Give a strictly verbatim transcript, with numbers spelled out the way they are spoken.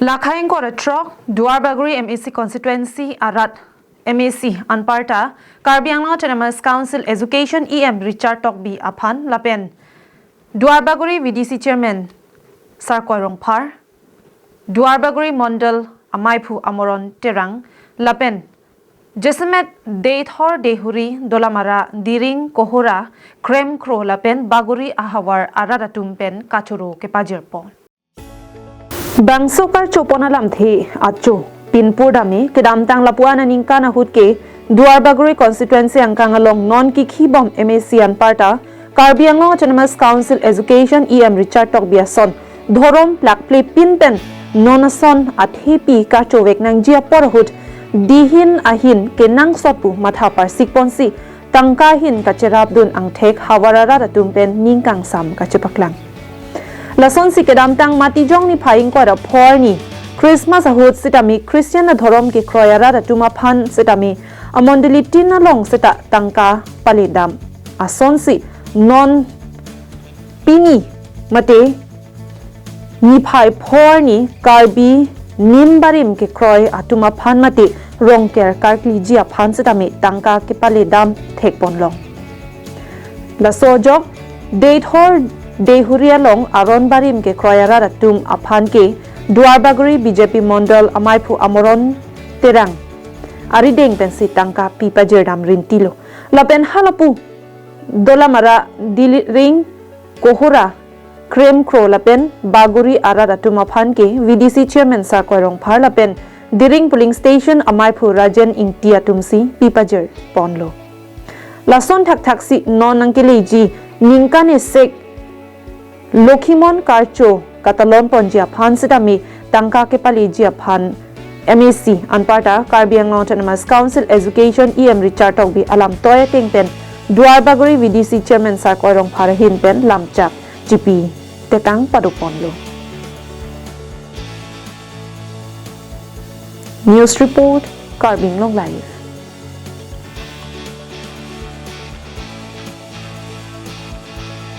Lakhai ingkoi ra throk, Duarbagori M A C constituency arat M A C anparta Karbi Anglong Autonomous Council Education E M Richard Tokbi aphan lapen Duarbagori V D C Chairman Sarkoi Rongphar, Duarbagori Mondal Amaiphu Amoron Terang lapen jasemet Deithor Deihuri Dolamara Diring Kohora Kremkro lapen Bagori ahavar arat atum pen kachoro kepajirpon. Bangso karchopon alamthe acho pinpur dame kedamtang lapu-an aningkan ahut ke Duarbagori constituency angkang along non kikhibom M A C anparta Karbi Anglong Autonomous Council Education E M Richard Tokbi ason dhorom plakple pin pen non ason athepi kachovek nangji apor ahut dihin ahin kenangsot pu matha parsikponsi tangka ahin kacherapdun angthek havar arat atum pen ning kangsam kachepaklang. Lasonsi kedamtang Matijong niphai ingkoi ra phor ni Christmas ahut sitame Christian adhorom kekroi arat atum aphan sitame amondoli tin along seta tangka paledam asonsi non pini mate niphai phor ni Karbi nim barim kekroi atum aphan mate Rongker karkliji aphan sitame tangka kepaledam thekponlong. Laso ajok Deithor Deihuri along aron barim kekroi arat atum aphan ke Duarbagori B J P Mondal Amaiphu Amoron Terang arideng pensi tangka pipajirdam rintilo. Lapen halapu Dolamara Diring Kohora Kremkro lapen Bagori arat atum aphan ke V D C Chairman Sarkoi Rongphar lapen Diring Polling Station Amaiphu Rajen Ingti atumsi pipajirponlo. Lason thakthaksi non nangkeleji ningkan esek Lokhimon karcho katalonponji aphan sitame tangka kepaleji aphan M A C anparta Karbi Anglong Autonomous Council Education E M Richard Tokbi alamtoi ateng pen Duarbagori V D C Chairman Sarkoi Rongphar ahin pen lamchak chipi tekang padoponlo. News report, Karbi Anglong Live.